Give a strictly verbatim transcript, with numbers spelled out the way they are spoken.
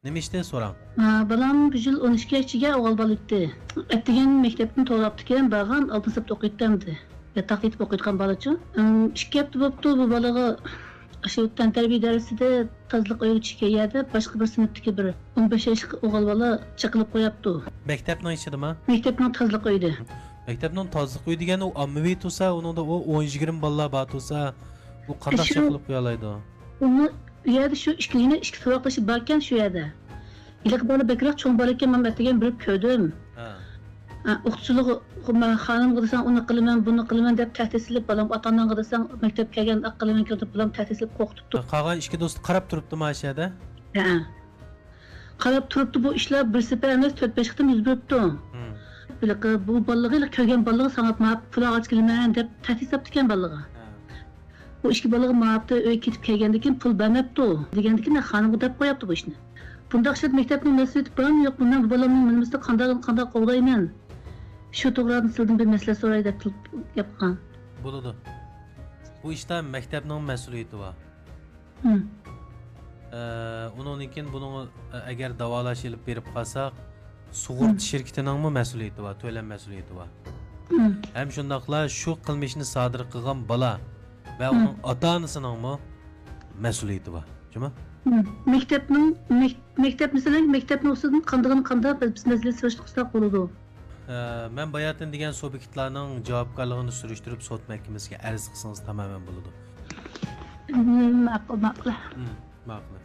نېمە ئىشتى سوراڭ؟ ھە، بالام بۇ يىل ئون ئىككى ياشقا ئوغۇل بالا ئۆتتى. ئەتىگەن مەكتەپتىن توۋلاپتىكەن، بارغان ئالتىنچى سىنىپتا ئوقۇيتتى ئەمدى. ياتاقتا يېتىپ ئوقۇيدىغان بالىچۇ. ئىم، ئىككى ھەپتە بوپتۇ بۇ بالىغا ئاشۇ تەنتەربىيە دەرسىدە تازىلىق ئۆيىگە چۈشكەن يەردە باشقا بىر سىنىپتىكى بىر ئون بەش ياشلىق ئوغۇل بالا چېقىلىپ قوياپتۇ. مەكتەپنىڭ ئىچىدىما؟ مەكتەپنىڭ تازىلىق ئۆيىدە. مەكتەپنىڭ تازىلىق ئۆيى دېگەن ئۇ ئاممىۋى تۇرسا، ئۇنىڭدا ئۇ ئون يىگىرمە بالىلار بار تۇرسا، ئۇ قانداق ئىشۇ- چېقىلىپ قويالايدۇ؟ ئۇنى ئۇ يەردە شۇ ئىككى، يەنە ئىككى ساۋاقدىشى باركەن شۇ يەردە. ھېلىقى بالا بەكرەك چوڭ بالىكەن، مەن ئەتىگەن بېرىپ كۆردۈم. ھە. ھە، ئوقۇتقۇچىلىقى، مەن خانىمغا دېسەڭ، ئۇنى قىلىمەن، بۇنى قىلىمەن دەپ تەھدىتلىشىپ، بالام ئاتا-ئاناڭغا دېسەڭ، مەكتەپكە كەلگەندە قىلىمەن، كېلىپ بالام تەھدىتلىشىپ قورقۇتۇپتۇ. قالغان ئىككى دوستى قاراپ تۇرۇپتۇمۇ ئاشۇ يەردە؟ ھە. قاراپ تۇرۇپتۇ، بۇ ئىشلار بىر سەپەر ئەمەس، تۆت-بەش قېتىم يۈز بېرىپتۇ. ھىم. ھېلىقى بۇ بالىغا، ھېلىقى كۆرگەن بالىغا ساڭا ماڭا پۇل ئالغاچ كېلىمەن دەپ تەھدىت ساپتىكەن بالىغا. ھە. بۇ ئىككى بالىغا ماڭاپتۇ، ئۆيگە كېتىپ كەلگەندىن كېيىن پۇل بەرمەپتۇ دېگەندىكىن خانىمغا دەپ قوياپتۇ بۇ ئىشنى. بۇنداق ئىشلاردا مەكتەپنىڭ مەسئۇلىيىتى بارمۇ يوقمۇ؟ مەن بۇ بالامنىڭ نېمىسىنى قانداق، قانداق قوغدايمەن؟ شۇ توغرىدا سىزدىن بىر مەسلىھەت سوراي دەپ گەپ قىلغان. بولىدۇ. بۇ ئىشتا مەكتەپنىڭ مەسئۇلىيىتى بار. ھىم. ئە، ئۇنىڭدىن كېيىن بۇنىڭ، ئە، ئەگەر داۋالاش ئېلىپ بېرىپ قالساق، سۇغۇرتا ھىم. شىركىتىنىڭمۇ مەسئۇلىيىتى بار، تۆلەم مەسئۇلىيىتى بار. ھىم. ھەم شۇنداقلا شۇ قىلمىشنى سادىر قىلغان بالا ۋە ھىم. ئۇنىڭ ئاتا-ئانىسىنىڭمۇ مەسئۇلىيىتى بار. جۇمۇ؟ ھىم. مەكتەپنىڭ، مەك-، مەكتەپ، مەسىلەن، مەكتەپنىڭ ئۈستىدىن قاندىقىنى قانداق بىز، بىز مەسىلە سۈرۈشتە قىلساق بولىدۇ. ئە، مەن باياتىن دېگەن سۇبيېكتلارنىڭ جاۋابكارلىقىنى سۈرۈشتۈرۈپ سوت مەھكىمىسىگە ئەرز قىلسىڭىز تامامەن بولىدۇ. ھىم، ماقۇل، ماقۇل. ھىم، ماقۇل.